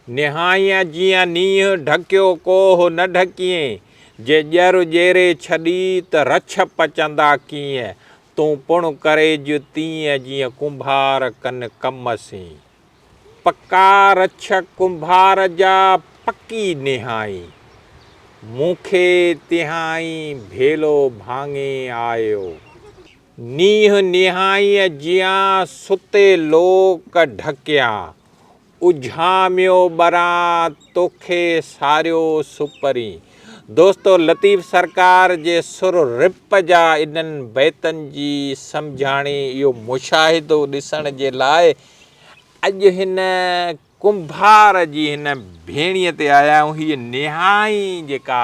نهائينء جيئن نينهن ڍڪيو ڪوهه نه ڍڪيين، جي ڄر ڄيري ڇڏي ته رڇ پچندا ڪيئن، تون پڻ ڪريج تيئن جيئن ڪنڀار ڪن ڪم سين. پڪا رڇ ڪنڀار جا پڪي نهائين، مون کي تهائين ڀيلو ڀاڱي آيو. نينهن نهائينء جيان ستي لوڪ ڍڪيان، اجهاميو ٻران توکي ساريو سپرين. دوستو لطيف سرڪار جي سر رپ جا انهن بيتن جي سمجهاڻي اهو مشاهدو ڏسڻ جي لاء اڄ هن ڪنڀار جي هن ڀيڻيء تي آيا آهيون. هيء نهائين جيڪا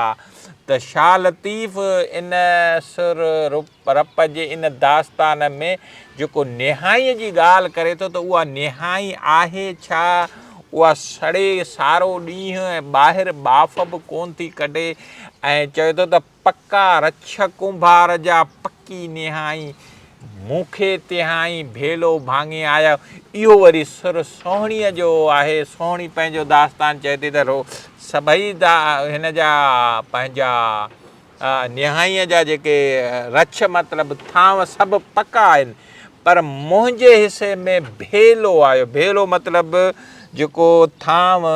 ته شاهه لطيف ان سر رپ جي ان داستان ۾ جيڪو نهائينء جي ڳالهه ڪري ٿو ته اها نهائين آهي ڇا؟ اها سڙي سارو ڏينهن ۽ ٻاهر ٻاڦ به ڪونه ٿي ڪڍي ۽ چوي ٿو ته پڪا رڇ ڪنڀار جا پڪي نهائين، مون کي تهائين ڀيلو ڀاڱي آيا. اهو وري سر سهڻيء جو آهي. سهڻي پنهنجو داستان چئي ٿي ته سڀئي هن جا پنهنجا نهائينء جا جيڪي رڇ مطلب ٿانو سڀ پڪا آهن، پر منهنجي حصي ۾ ڀيلو آيو. ڀيلو مطلب جيڪو ٿانو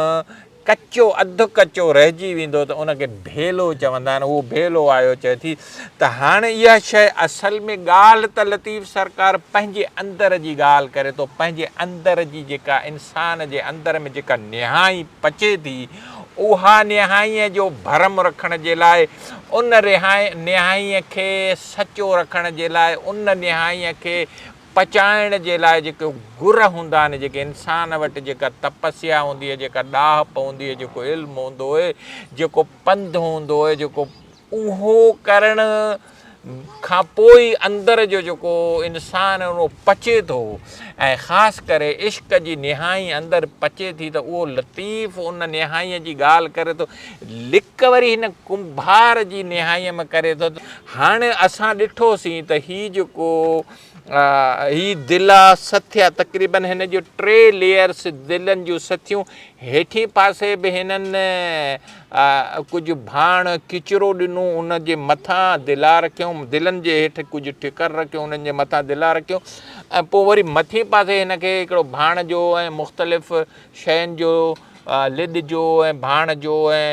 ڪچو اڌ ڪچو رهجي ويندو ته ان کي ڀيلو چوندا آهن. اهو ڀيلو آيو چئي ٿي ته هاڻ اها شيء اصل ۾ ڳالهه ته لطيف سرڪار پنهنجي اندر جي ڳالهه ڪري ٿو، پنهنجي اندر جي جيڪا انسان جي اندر ۾ جيڪا نهائين پچي ٿي، اها نهائينء جو ڀرم رکڻ جي لاء، ان نهائينء کي سچو رکڻ جي لاء، ان نهائينء کي پچائڻ جي لاء جيڪي گر هوندا آهن، جيڪي انسان وٽ جيڪا تپسيا هوندي آهي، جيڪا ڏاهپ هوندي آهي، جيڪو علم هوندو آهي، جيڪو پنڌ هوندو آهي، جيڪو اهو ڪرڻ کان پوء ئي اندر جو جيڪو انسان اهو پچي ٿو ۽ خاص ڪري عشق جي نهائين اندر پچي ٿي ته اهو لطيف ان نهائينء جي ڳالهه ڪري ٿو. لڪ وري هن ڪنڀار جي نهائينء ۾ ڪري ٿو. هاڻي اسان ڏٺوسين ته هي جيڪو هي دلا سٿيا تقريبن هن جو ٽي ليئرس دلن جون سٿيون هيٺين پاسي به هنن ڪجهه ڀاڻ ڪچرو ڏنو ان جي مٿان دلا رکيون دلن جي هيٺ ڪجهه ٺڪر رکيو انهن جي مٿان دلا رکيون ۽ پوء وري مٿين پاسي هن کي هڪڙو ڀاڻ جو ۽ مختلف شين جو لڏ جو ۽ ڀاڻ جو ۽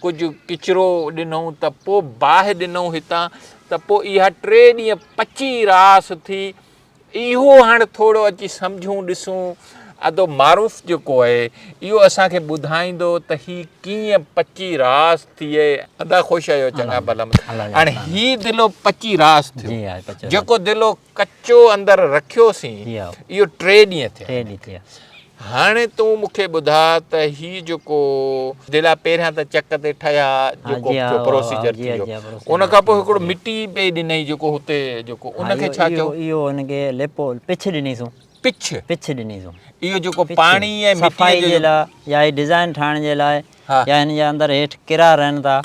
ڪجهه ڪچرو ڏنو ته پوء باهه ڏنو هتان ته پوء اها ٽي ڏينهن پچي راس ٿي. اهو هاڻ ٿورو اچي سمجهون ڏسون. ادو معروف جيڪو اهي اهو اسان کي ٻڌائيندو ته هي ڪيئن پچي راس ٿئي. ادا خوش آهيو چڱا ڀلا هاڻ هي دلو پچي راس ٿيو جيڪو دلو ڪچو اندر رکيوسين اهو ٽي ڏينهن ٿيا. هاڻي تون مون کي ٻڌاء ته هي جيڪو دلا پهريان ته چڪ تي ٺهيا جيڪو پروسيجر ٿي ويو ان کان پوء هڪڙو مٽي پئي ڏنئي جيڪو هتي جيڪو ان کي ڇا چئو؟ اهو ان کي ليپو پڇ ڏني سون. پڇ؟ پڇ ڏني سون. اهو جيڪو پاڻي ۽ مٽي صفائي جي لاء يا هي ڊزائن ٺاهڻ جي لاء يا هن جي اندر هيٺ ڪرا رهن ٿا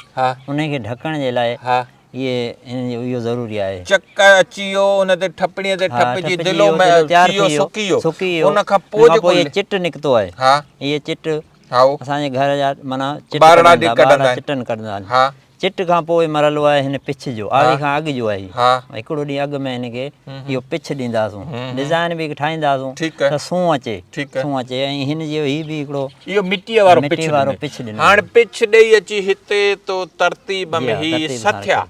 انهي کي ڍڪڻ جي لاء اهي هن جو اهو ضروري آهي. چڪ اچي ويو ان تي ٺپڻيء تي ٺپجي دلو ٿي ويو سڪي ويو ان کان پوء جيڪو اهي چٽ نڪتو آهي اهي چٽ اسان جي گهر جا معنيٰ چٽ ڪڍندا چٽن ڪڍندا آهن چٽ کان پوء مرحلو آهي هن پڇ جو آوي کان اڳ جو آهي هڪڙو ڏينهن اڳ ۾ هن کي اهو پڇ ڏينداسون ڊزائن به ٺاهينداسون ته سون اچي سون اچي ۽ هن جو هي به هڪڙو اهو مٽيء وارو پڇ وارو پڇ ڏنو. هاڻ پڇ ڏئي اچي هتي تو ترتيب ۾ هي سٿيا.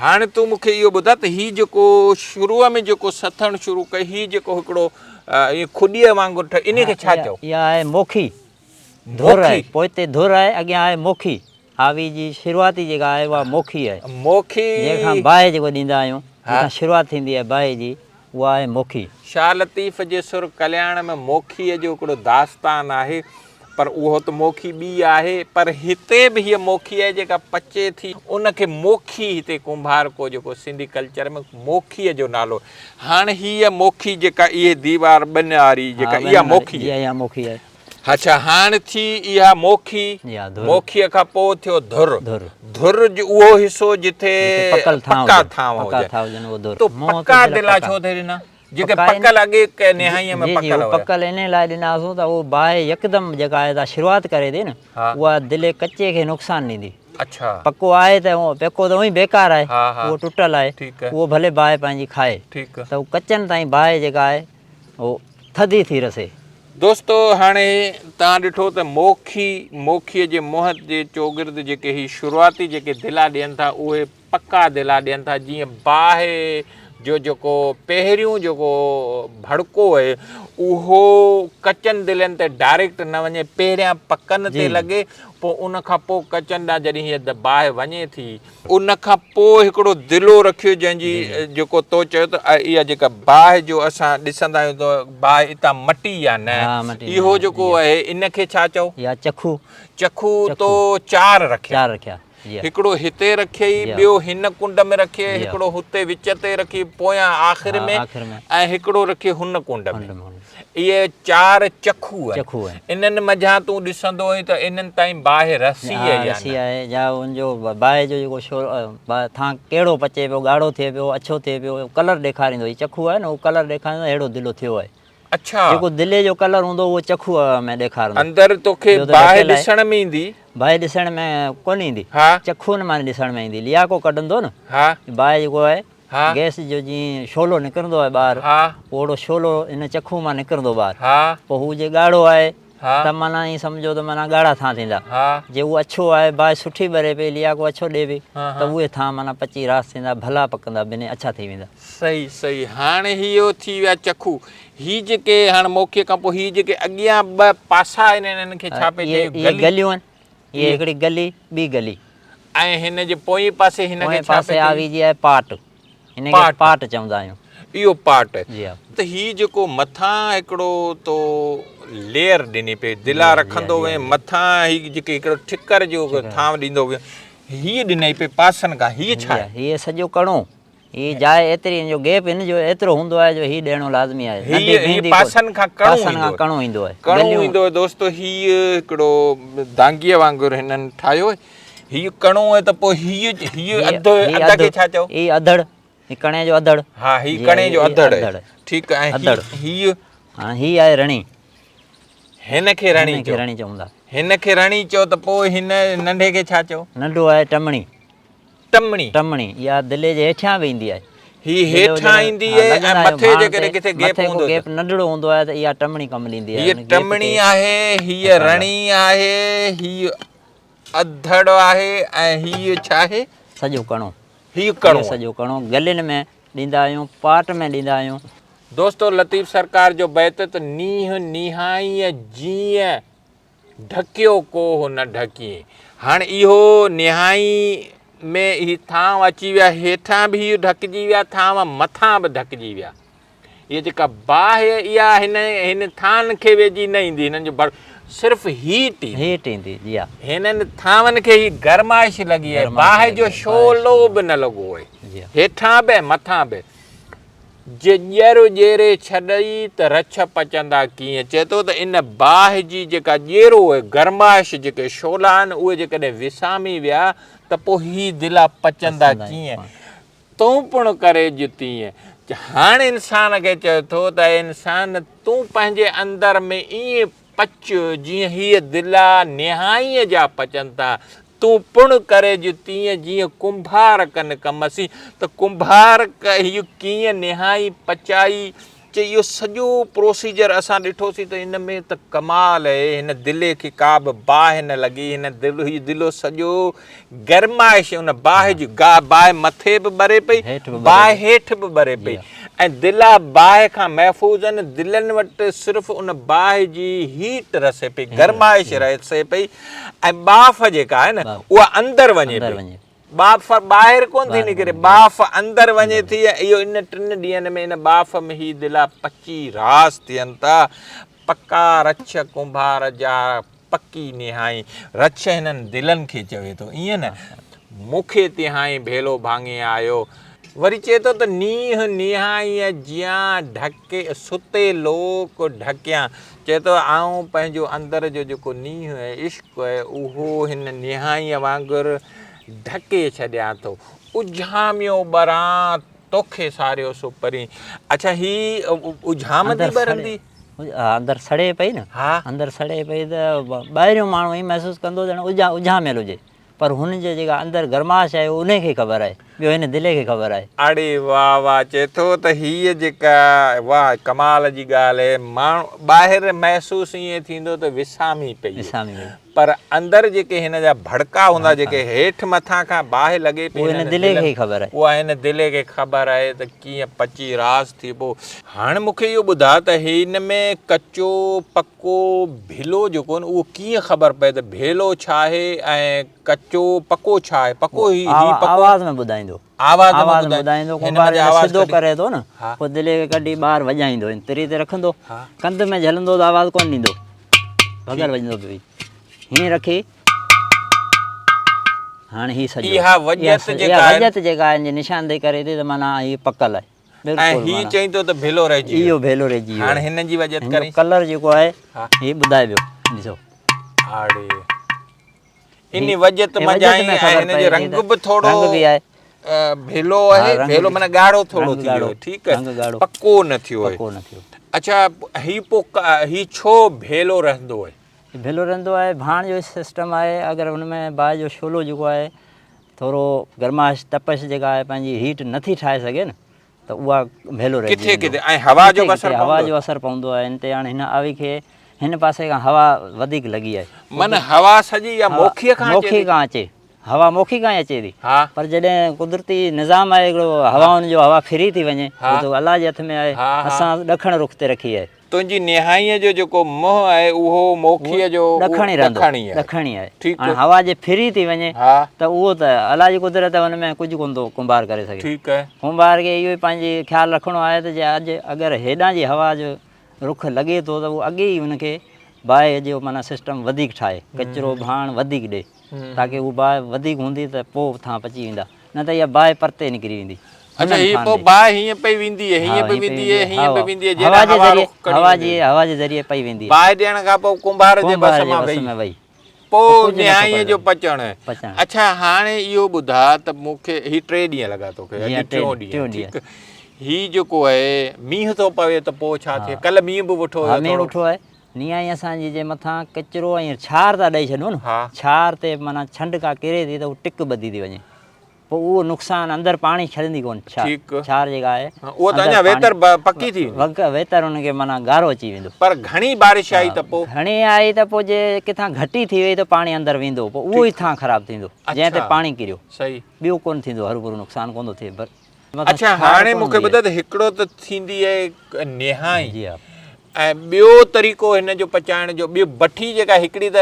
هاڻ تون مون کي اهو ٻڌاء ته هي جيڪو شروع ۾ جيڪو سٿڻ شروع ڪئي هي جيڪو هڪڙو ائين کڏيء وانگر ٺهيو انهي کي ڇا چئو؟ اها آهي موکي. ڌر آهي پوئتي ڌر آهي اڳيان آهي موکي. آوي جي شروعاتي جيڪا آهي اها موکي آهي. موکي. جنهن کان باهه جيڪو ڏيندا آهيون جتان شروعات ٿيندي آهي باهه جي اها آهي موکي. شاهه لطيف جي سر ڪلياڻ ۾ موکيء جو هڪڙو داستان آهي پر اهو ته موکي ٻي آهي پر هتي به هيء موکي آهي جيڪا پچي ٿي ان کي موکي هتي ڪنڀارڪو جيڪو سنڌي ڪلچر ۾ موکيء جو نالو هاڻ هيء موکي جيڪا اهي ديوار ٻناري جيڪا اها موکي آهي. اڇا هاڻ ٿي اها موکي، موکيء کان پوء ٿيو ڌر، ڌر جو اهو حصو جتي پڪا ٿانو هجن. تو پڪا دلا ڇو ٿي ڏنا؟ جيڪي پڪل اڳي نهائيء ۾ پڪل هيا. پڪل انهي لاء ڏناسون ته اهو باهه يڪدم جيڪا آهي سا شروعات ڪري ٿي نه اها دلي ڪچي کي نقصان ڏيندي. اڇا. پڪو آهي ته پڪو ته اونئي بيڪار آهي اهو ٽٽل آهي اهو ڀلي باهه پنهنجي کائي ته اهو ڪچن تائين باهه جيڪا آهي اهو ٿڌي ٿي رسي. دوستو هاڻي توهان ڏٺو ته موکي موکيء جي منهن جي چوگرد جيڪي هي شروعاتي جيڪي دلا ڏين ٿا اهي پڪا دلا ڏين ٿا جيئن باهه جو جيڪو پهريون جيڪو ڀڙڪو اهي اهو ڪچن دلين تي ڊائريڪٽ نه وڃي پهريان پڪن تي لڳي پوء ان کان پوء ڪچن ڏانهن جڏهن هيء باهه وڃي ٿي ان کان پوء هڪڙو دلو رکيو جنهن جي جيڪو تو چيو ته اها جيڪا باهه جو اسان ڏسندا آهيون ته باهه اتان مٽي يا نه اهو جيڪو اهي ان کي ڇا چئو؟ يا چکو. چکو تو چار رکيا. چار رکيا. هڪڙو هتي رکيئي، ٻيو هن ڪنڊ ۾ رکيئي، هڪڙو هتي وچ تي رکيئي، پويان آخر ۾ ۽ هڪڙو رکيئي هن ڪنڊ ۾. اهي چار چکو آهن. انهن منجهان تون ڏسندو هئين ته انهن تائين باهه رسي آهي يا نه. رسي آهي يا ان جو باهه جو جيڪو ٿان ڪهڙو پچي پيو، ڳاڙهو ٿئي پيو، اڇو ٿئي پيو، ڪلر ڏيکاريندو. هي چکو آهي نه، اهو ڪلر ڏيکاريندو اهڙو دلو ٿيو آهي. اڇا. جيڪو دلي جو ڪلر هوندو اهو چکوء ۾ ڏيکارندو. اندر توکي باهه ڏسڻ ۾ ايندي. باهه ڏسڻ ۾ ڪونه ايندي. ها. چکون مان ڏسڻ ۾ ايندي. لياڪو ڪڍندو نه. ها. باهه جيڪو آهي. ها. گئس جو جيئن شعلو نڪرندو آهي ٻاهر. ها. اوهڙو شعلو ان چکون مان نڪرندو ٻاهر. ها. پوء هو جي ڳاڙهو آهي. ها. ته معنيٰ ائين سمجهو ته معنيٰ ڳاڙها ٿان ٿيندا. ها. جي هو اڇو آهي باهه سٺي ٻري پئي لياڪو اڇو ڏي پئي ته اهي ٿان معنيٰ پچي راس ٿيندا ڀلا پڪندا بنهه اڇا ٿي ويندا. صحيح صحيح هاڻ هي ٿي ويا چکو هي جيڪي هاڻ موکيء کان پوء هي جيڪي اڳيان ٻه پاسا آهن انهن کي ڇا پئي چئي اهي گليون آهن اهي هڪڙي گلي ٻي گلي ۽ هن جي پوئين پاسي هن کي ڇا پئي چئي آوي جي آهي پاٽ هن کي پاٽ چوندا آهيون اهو پاٽ جي ها ته هي جيڪو مٿان هڪڙو تو ليئر ڏني پئي دلا رکندو وئين مٿان هي جيڪي هڪڙو ٺڪر جو ٿانو ڏيندو ويو هي ڏنئي پئي پاسن کان هي ڇا آهي هي سڄو ڪڻو هي جاء ايتري هن جو گيپ هن جو ايترو هوندو آهي جو هي ڏيڻو لازمي آهي. هي هي پاسن کان ڪڻو پاسن کان ڪڻو ايندو آهي. ڪڻو ايندو آهي دوستو هي هڪڙو دانگيء وانگر هنن ٺاهيو آهي. هي ڪڻو آهي ته پوء هي هي اڌ اڌ کي ڇا چئو؟ هي اڌڙ هي ڪڻي جو اڌڙ. ها هي ڪڻي جو اڌڙ آهي. ٺيڪ آهي ۽ هي هي هاڻي هي آهي رڻي. هن کي رڻي چئو. رڻي چوندا. هن کي رڻي چئو ته پوء هن ننڍي کي ڇا چئو؟ ننڍو آهي ٽمڻي. ٽمڻي. ٽمڻي، اها دلي جي هيٺيان به ايندي آهي. هي هيٺان ايندي آهي ۽ مٿي جيڪڏهن ڪٿي گيپ هوندو ته. مٿي ڪو گيپ ننڍڙو هوندو آهي ته اها ٽمڻي ڪم ڏيندي آهي. هيء ٽمڻي آهي، هيء رڻي آهي، هيء اڌڙ آهي ۽ هيء ڇا آهي؟ سڄو ڪڻو. هيء ڪڻو آهي. سڄو ڪڻو گلين ۾ ڏيندا آهيون، پاٽ ۾ ڏيندا آهيون. دوستو لطيف سرڪار جو بيت ته نينهن نهائينء جيئن ڍڪيو ڪوهه نه ڍڪين. هاڻ اهو نهائين ۾ هي ٿانو اچي ويا، هيٺان به هي ڍڪجي ويا، ٿانو مٿان به ڍڪجي ويا. هيء جيڪا باهه اها هن هن ٿانون کي ويجهي نه ايندي، هنن جو ڀڙ صرف هيٽ ايندي. هيٽ ايندي، جي ها. هنن ٿانون کي هي گرمائش لڳي آهي، باهه جو شعلو به نه لڳو آهي، هيٺان به ۽ مٿان به. جي ڄر ڄيري ڇڏئي ته رڇ پچندا ڪيئن؟ چئي ٿو ته ان باهه جي جيڪا ڄيرو ۽ گرمائش جيڪي شعلا آهن اهي جيڪڏهن وسامي ويا ته پوء هي دلا پچندا ڪيئن؟ تون پڻ ڪريج تيئن. هاڻ انسان کي چئي ٿو ته اي انسان تون پنهنجي اندر ۾ ائين پچ جيئن هيء دلا نهائينء جا پچن ٿا، تون پڻ ڪريج تيئن جيئن ڪنڀار ڪن ڪم سين. ته ڪنڀار هيء ڪيئن نهائين پچائي؟ چي اهو سڄو پروسيجر اسان ڏٺوسين ته ان ۾ ته ڪمال اهي، هن دلي کي ڪا به باهه نه لڳي، هن دل هي دلو سڄو گرمائش ان باهه جي باهه مٿي به ٻري پئي، باهه هيٺ به ٻري پئي. ۽ دلا باهه کان محفوظ آهن، دلن وٽ صرف ان باهه جي هيٽ رسي پئي، گرمائش رسي پئي ۽ ٻاڦ جيڪا آهي نه اها اندر وڃي پئي، ٻاڦ ٻاهر ڪونه ٿي نڪري، ٻاڦ اندر وڃي ٿي ۽ اهو ان ٽن ڏينهن ۾ ان ٻاڦ ۾ هي دلا پچي راس ٿين ٿا، پڪا رڇ ڪنڀار جا پڪي نهائين، رڇ هنن دلن کي چوي ٿو، ائين نه؟ مون کي تهائين ڀيلو ڀاڱي آيو. وري چئي ٿو ته نينهن نهائينء جيان ڍڪي ستي لوڪ ڍڪيان. چئي ٿو آئون پنهنجو اندر جو جيڪو نينهن ۽ عشق آهي اهو هن نهائينء وانگر ڍڪي ڇڏيان ٿو. اجهاميو ٻران. توکي ساريو سو پرين. اڇا هي اجهامندي ٻرندي؟ ها اندر سڙي پئي نه. ها. اندر سڙي پئي ته ٻاهريون ماڻهو ائين محسوس ڪندو ڄڻ اجهاميل هجي. پر هن جي جيڪا اندر گرمائش آهي انهي کي خبر آهي ٻيو هن دلي کي خبر آهي. اڙي واه واه چئي ٿو ته هيء جيڪا واه ڪمال جي ڳالهه آهي ماڻهو ٻاهر محسوس ائين ٿيندو ته وسامي پئي وسامي پئي. پر اندر جيڪي هن جا ڀڙڪا هوندا جيڪي هيٺ مٿان کان باهه لڳي پئي هن دلي کي ئي خبر آهي. اها هن دلي کي خبر آهي ته ڪيئن پچي راس ٿئبو. هاڻ مون کي اهو ٻڌاء ته هن ۾ ڪچو پڪو ڀيلو جيڪو آهي نه اهو ڪيئن خبر پئي ته ڀيلو ڇا آهي ۽ ڪچو پڪو ڇا آهي پڪو هي هي پڪو آواز ۾ ٻڌائيندو. آواز ۾ ٻڌائيندو هن ۾ آواز سڌو ڪري ٿو نه پوء دلي کي ڪڍي ٻاهر وڄائيندو هن تري تي رکندو ڪنڌ ۾ جهلندو ته آواز ڪونه ڏيندو بغير وڄندو پيو هيئن رکي هاڻي هي سڄو اها وڄت جيڪا آهي وڄت جيڪا آهي ان جي نشاندهي ڪري ٿي ته معنيٰ هي پڪل آهي ۽ هي چئين ٿو ته ڀيلو رهجي ويو. اهو ڀيلو رهجي ويو. هاڻي هن جي وڄت ڪرين. ڪلر جيڪو آهي هي ٻڌائي پيو ڏسو. آڙي انهي وڄت منجهان ۽ هن جو رنگ به ٿورو رنگ به آهي ڀيلو آهي ڀيلو معنيٰ ڳاڙهو ٿورو ٿي ويو ٺيڪ آهي پڪو نه ٿيو آهي پڪو نه ٿيو. اڇا هي پوء هي ڇو ڀيلو رهندو آهي؟ ڀيلو رهندو آهي ڀاڻ جو سسٽم آهي اگر ان ۾ باهه جو شعلو جيڪو آهي ٿورو گرمائش تپش جيڪا آهي پنهنجي هيٽ نٿي ٺاهي سگهي نه ته اها ڀيلو رهجي ڪٿي ڪٿي ۽ هوا جو به اثر هوا جو اثر پوندو آهي ان تي هاڻي هن آوي کي هن پاسي کان هوا وڌيڪ لڳي آهي من هوا سڄي يا موکي کان اچي موکي کان اچي هوا موکي کان ئي اچي ٿي پر جڏهن قدرتي نظام آهي هڪڙو هوائن جو هوا ڦري ٿي وڃي ته الله جي هٿ ۾ آهي اسان ڏکڻ رخ تي رکي آهي تنهنجي نهائينء جو جيڪو منهن آهي اهو موکيء جو ڏکڻ ئي رهندو ڏکڻ ئي آهي. ڏکڻ ئي آهي. ٺيڪ. هاڻي هوا جي ڦري ٿي وڃي ته اهو ته الله جي قدرت آهي ان ۾ ڪجهه ڪونه ٿو ڪنڀار ڪري سگهي. ٺيڪ آهي. ڪنڀار کي اهو ئي پنهنجي خيال رکڻو آهي ته جي اڄ اگر هيڏانهن جي هوا جو رخ لڳي ٿو ته اهو اڳي ئي ان کي باهه جو معنيٰ سسٽم وڌيڪ ٺاهي ڪچرو ڀاڻ وڌيڪ ڏي. تاڪه هو باهه وڌيڪ هوندي ته پوء ٿان پچي ويندا نه ته اها باهه پرتي نڪري ويندي. اڇا هي پوء باهه هيئن پئي ويندي هيئن به ويندي هيئن به ويندي جيڏانهن هوا رخ کڻي ويندي هوا جي ذريعي پئي ويندي. باهه ڏيڻ کان پوء ڪنڀار جي بس مان وئي پوء نهائينء جو پچڻ. اڇا هاڻي اهو ٻڌاء ته مون کي هي ٽي ڏينهن لڳا توکي اڄ ٽيون ڏينهن ٺيڪ هي جيڪو آهي مينهن ٿو پوي ته پوء ڇا ٿئي ڪلهه مينهن به وٺو هيو ٿورو. مينهن وٺو آهي نيائي اسان جي جي مٿان ڪچرو ۽ ڇار ٿا ڏئي ڇڏون نه ڇار تي معنيٰ ڇنڊ ڪا ڪري ٿي ته هو ٽڪ ٻڌي ٿي وڃي پوء اهو نقصان اندر پاڻي ڇڏندي ڪونه ڇار جيڪا آهي اهو ته اڃا ويتر پڪي ٿي ويندي ويتر ان کي معنيٰ گارو اچي ويندو پر گهڻي بارش آئي ته پوء گهڻي آئي ته پوء جي ڪٿان گهٽي ٿي وئي ته پاڻي اندر ويندو پوء اهو ئي ٿان خراب ٿيندو جنهن تي پاڻي ڪريو صحيح ٻيو ڪونه ٿيندو هروڀرو نقصان ڪونه ٿو ٿئي پر اڇا هاڻي مون کي ٻڌاء ته هڪڙو ته ٿيندي آهي نهائين ۽ ٻيو طريقو هن جو پچائڻ جو ٻيو بٺي جيڪا هڪڙي ته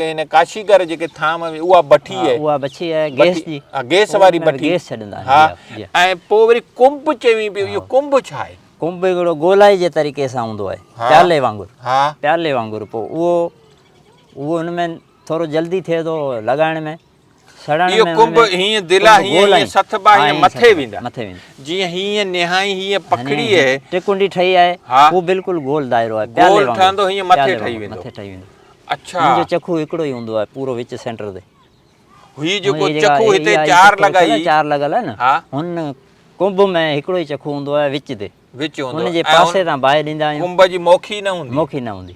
هن ڪاشيگر جيڪي ٿام ۾ اها بٺي آهي اها بٺي آهي گيس جي گيس واري بٺي گيس ڇڏندا آهن ها ۽ پوء وري ڪنب چوين پيو اهو ڪنب ڇا آهي؟ ڪنب هڪڙو گولائي جي طريقي سان هوندو آهي پيالي وانگر ها پيالي وانگر پوء اهو اهو هن ۾ ٿورو جلدي ٿئي ٿو لڳائڻ ۾ سڙڻ اهو ۾ ان ڪنب ۾ هيئن دلا ڪنب هيئن گول هيئن آهن. سٿبا ها هيئن هيئن مٿي سٿبا، ويندا. مٿي ويندا. جيئن هيئن نهائين هيئن پکڙي اهي. ٽڪنڊي ٺهي آهي ها. هو بلڪل گول دائرو آهي پيالي گول وانگر. ٺهندو هيئن مٿي پيالي ٺهي وانگر، ويندو. مٿي ٺهي ويندو. اڇا. هن جو چکو هڪڙو ئي هوندو آهي پورو وچ سينٽر تي. هي جيڪو هي جيڪا چکو هي هتي اها چار چکو رکيل آهي، لڳائي. چار لڳل آهي نه. ها. هن ڪنب ۾ هڪڙو ئي چکو هوندو آهي وچ تي. وچ هوندو هن جي ۽ پاسي هن تان باهه ڏيندا آهيون. ڪنب جي موکي نه هوندي. موکي نه هوندي.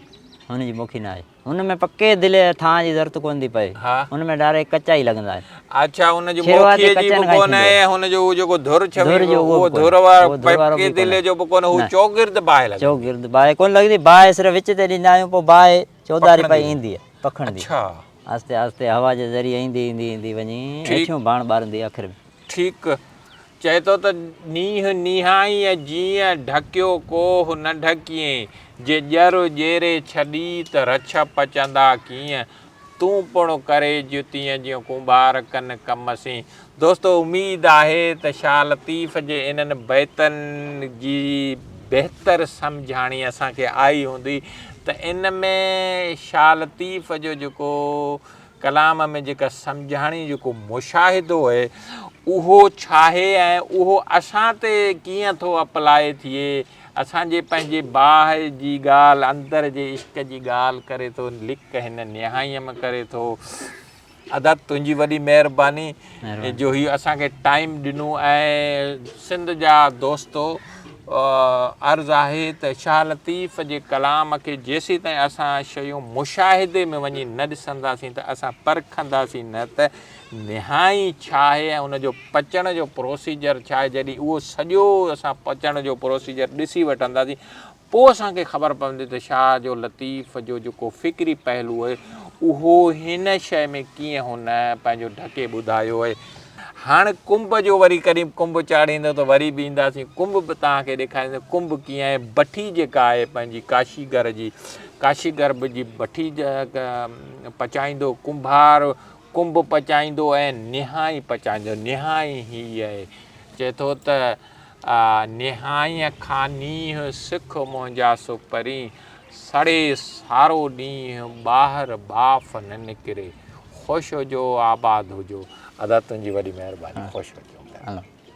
هن جي موکي نه آهي. هن ۾ پڪي دلي ٿانء جي ضرورت ڪونه ٿي پئي. ها. هن ۾ ڊائريڪٽ ڪچا ئي لڳندا آهن. اڇا ان جي شروعاتي موکيء جي ڪچن به کان ئي ڪونه ٿيندو آهي آهي. ۽ هن جو اهو جيڪو ڌر ڌر ڇوي جو اهو اهو به ڪونهي. ڌر وارو اهو ڌر وارو پڪي به ڪونهي. دلي جو به ڪونهي هو نه. چوگرد باهه لڳندي. چوگرد باهه ڪونه لڳندي. باهه صرف وچ تي ڏيندا آهيون پوء باهه چوڌاري پکڙندي پئي ويندي. ايندي آهي پکڙندي. اڇا. آهستي آهستي هوا جي ذريعي ايندي ايندي ايندي وڃي ٺيڪ. هيٺيون ڀاڻ ٻارندي آخر ۾. ٺيڪ. چئي ٿو ته نينهن نيهائينء جيئن ڍڪيو ڪوهه نه ڍڪيين، جي ڄر ڄيري ڇڏي ته رڇ پچندا ڪيئن، تون پڻ ڪريج تيئن جيئن ڪنڀار ڪن ڪم سين. دوستو اميد آهي ته شاهه لطيف جي انهن بيتن جي بهتر سمجهاڻي اسان کي آئي هوندي ته ان ۾ شاهه لطيف جو جيڪو ڪلام ۾ جيڪا سمجهاڻي جيڪو مشاهدو اهي اهو ڇاهي ۽ اهو اسان تي ڪيئن ٿو اپلائي ٿئي اسان جي پنهنجي باهه جي ڳالهه اندر جي عشق جي ڳالهه ڪري ٿو لڪ هن نهائيء ۾ ڪري ٿو. ادا تنهنجي وڏي مهرباني جو هي اسان کي ٽائيم ڏنو ۽ سنڌ جا دوستو عرض آهي ته شاهه لطيف جي ڪلام کي جيسيتائين اسان شيون مشاهدي ۾ وڃي نه ڏسنداسين ته اسان پرکنداسين نه ته نهائي ڇا آهي ۽ ان جو پچڻ جو پروسيجر ڇا آهي جڏهن اهو سڄو اسان پچڻ جو پروسيجر ڏسي وٺنداسين پوء اسان کي خبر پوندي ته شاهه جو لطيف جو جيڪو فڪري پهلو اهي اهو هن شيء ۾ ڪيئن هن پنهنجو ڍڪي ٻڌايو اهي. هاڻ ڪنب جو وري ڪڏهن ڪنب چاڙهيندو ته وري به اينداسين ڪنب به توهان کي ڏيکارينداسين ڪنب ڪيئن آهي بٺي جيڪا آهي پنهنجي ڪاشيگر جي ڪاشيگر به جي بٺي پچائيندو ڪنڀار ڪنب پچائيندو ۽ نهائين پچائيندو نهائين هي آهي چئي ٿو ته نهائينء کان نينهن سک منهنجا سپرين، سڙي سارو ڏينهن ٻاهر ٻاڦ نه نڪري. خوش هجو آباد هجو. ادا تنهنجي وڏي مهرباني خوش هجو.